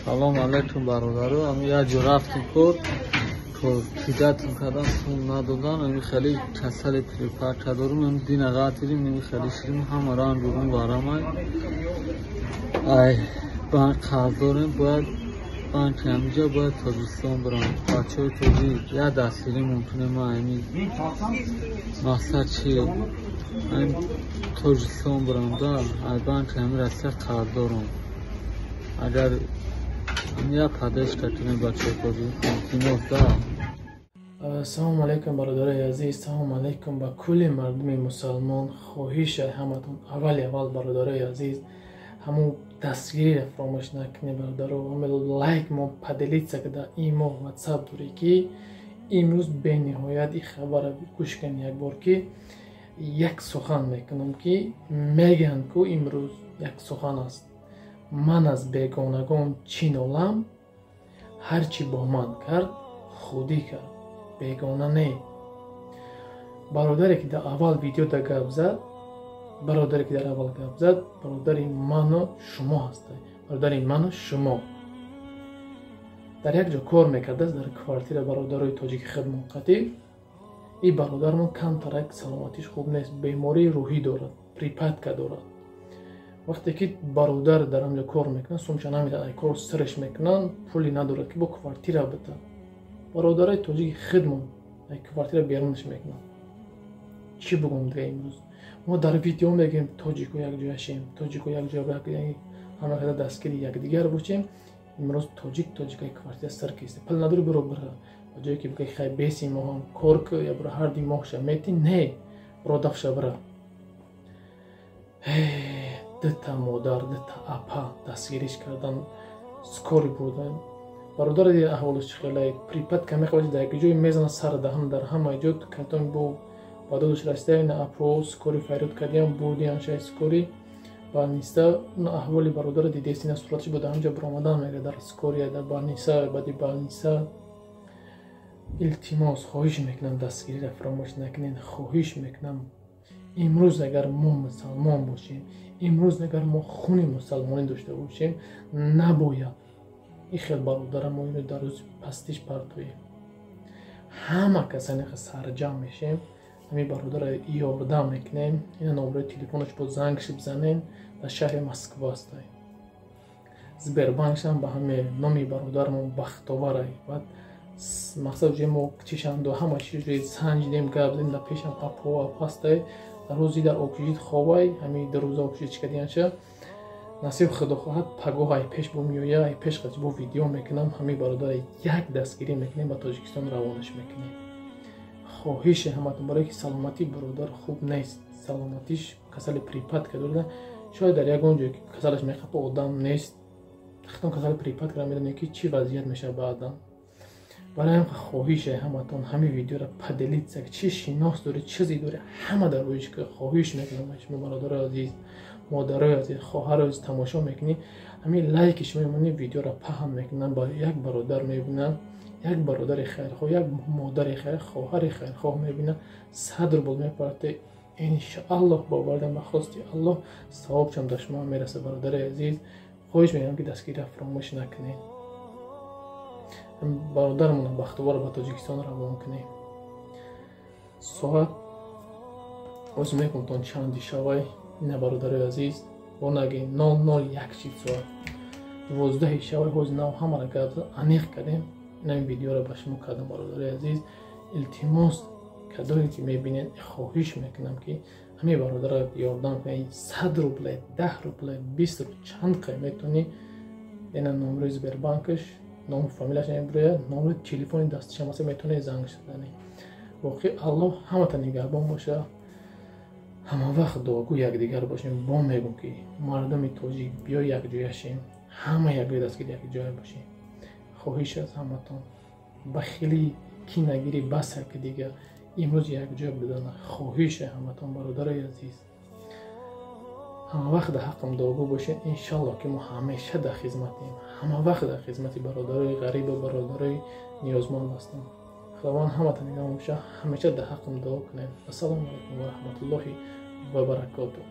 Салом алейкум, бародару. Ами як ҷо рафтем, кор кидатм кардам, сум надодан. Ами хеле касали припадка дорум, ами дина ғатирим, ами хеле ширим, ҳама ранг урум варамай. Ай банк қарз дорем, бояд банки ҳамиҷа, бояд Тоҷикистон бирам. Бачаҳои тоҷик, як дастгирӣ мумкине. Ма ами мақсад чи, ами Тоҷикистон бирам да, ай банки ҳами Россия қарз дорам. Агар як поддержка кунем, бачаҳои тоҷик, илтимос да. Ассалому алайкум, бародарои азиз, салому алайкум ба кулли мардуми мусалмон. Хоҳиша ҳаматон, аввали аввал, бародарои азиз, ҳамун дастгириро фаромӯш накунед, бародаро. Лайк мо, поделиться када имо, ватсап дорӣ, ки имрӯз бениҳоят и хабара гӯш кунед якбор, ки як сухан мекунам, ки мегӯянд ку имрӯз як сухан аст: ман аз бегонагон чӣ нолам, ҳар чӣ бо ман кард, худӣ кард, бегона не. Бародаре ки дар аввал видеода гап зад, бародаре ки дар аввал гап зад, бародари ману шумо ҳаста. Бародари ману шумо дар як ҷо кор мекардааст, дар квартира, бародарои тоҷики хидматқатӣ. И бародармон камтарак саломатиш хуб нест, бемории рӯҳӣ дорад, припадка дорад. Вақте ки бародар дар ҳамҷо кор мекунад, сумша намедиҳад, кор сирш мекунанд, пуле надорад, ки бо квартира бита. Бародарои тоҷики хидмон квартира берунаш мекунанд. Чӣ бугум дига? Имрӯз мо дар видео мегӯем, тоҷико якҷоя шем, тоҷико якҷоя, ҳама када дастгири якдигар бошем. Имрӯз тоҷик тоҷикаи квартира сир киста, пул надори, биро бира. Ба ҷое ки бигӯи хай, беси моҳам кор ку, я биро, ҳар ди моҳша мети, не, биро, дафша бира. Дута модар, дута апа дастгириш кардан, скорый бурдан. Бародари аҳволаш чӣ хеле, припадка мехоҳад, дар як ҷой мезанад сар даҳам, дар ҳама ҷо катон бо ба додаш расида. Ина апо скорый фарёд кардиям, бурдиям шай скорый больница. Аҳволи бародара дидест, ина сураташ бо дар ҳамҷа баромадан мега, дар скорый, дар больница, баъди больница. Илтимос, хоҳиш мекунам, дастгириро фаромӯш накунед. Хоҳиш мекунам, имрӯз агар мо мусалмон бошем, имрӯз агар мо хуни мусалмонӣ дошта бошем, набояд ин хел бародара мо ино дар рӯзи пастиш партоем. Ҳама касане сарҷамъ мешем, ҳамин бародара ёрдам мекунем. Ина номерои телефонаш, бо зангш бизанем, дар шаҳри Москва ҳастай. Сбербанкшам ба ҳаме номи бародармон Бахтоварай. Баъд мақсад ҷои мо чишанду ҳама чиз санҷидем, гап задем, дар пешам апо ҳастай. Дар рӯзи дар общежит ховай, ҳамин 2 рӯза общежит кардианша. Насиб худо хоҳад, пагоҳ ай пеш бо меоя, ай пеш қати бо видео мекунам. Ҳамин бародара як дастгирӣ мекунем, ба Тоҷикистон равонаш мекунем. Хоҳиши ҳаматон, барое ки саломатии бародар хуб нест, саломатиш касали припадка дорада. Шояд дар ягон ҷое ки касалаш мехапа, одам нест. Хитон касали припадка медонем, ки чӣ вазъият мешавад баъдан. Барои ҳам хоҳише ҳаматон, ҳамин видеоро поделиться, чӣ шинос дорӣ, чизе дорӣ, ҳама дар рӯиш. Хоҳиш мекунам, шумо бародарои азиз, модарои азиз, хоҳарои азиз, тамошо мекунӣ, ҳамин лайки шумо имони видеоро паҳн мекунам, ба як бародар мебинам, як бародари хайрхоҳ, як модари хайр, хоҳари хайрхоҳ мебинам, 100 рубл мепарте. Иншоаллоҳ, бовардам, ба хости Аллоҳ савобшам дар шумо мерасад. Бародари азиз, хоҳиш мекунам, ки дастгирия фаромӯш накунед. Бародармона Бахтоварро ба Тоҷикистон равон кунем. Соат оз мекунтон чанди шавай? Ина, бародарои азиз, бо наги 001 шид, соат 12-и шавай. Ҳози нав ҳамаро гап аниқ кардем, инами видеоро ба шумо кардам. Бародарои азиз, илтимос, кадоме ки мебинед, хоҳиш мекунам, ки ҳамин бародарро ёрдам кунед. 100 рубле, 10 рубле, 20 рубл, чанд қай метавонӣ. Ина номерои Сбербанкаш, ному фамилияш мебирояд, номери телефони дастишам аст, метавонед занг занед. Воқеъ, Аллоҳ ҳамата нигаҳбон боша. Ҳама вақт дуогӯ якдигар бошем. Бо мегӯм, ки мардуми тоҷик, биё якҷоя шем, ҳама якҷоя, дастгири якҷоя бошем. Хоҳиш аз ҳаматон, бахилӣ, кинагирӣ баса, ки дигар имрӯз якҷоя будана. Хоҳише ҳаматон, бародарои азиз, ҳама вақт дар ҳаққам дуогӯ бошед. Иншаллоҳ, ки мо ҳамеша дар хизматем, ҳама вақт дар хизмати бародарои ғарибу бародарои ниёзманд ҳастам. Худованд ҳаматон нигаҳбон боша. Ҳамеша дар ҳаққам дуо кунед. Ассалому алайкум ва раҳматуллоҳи ва баракотуҳ.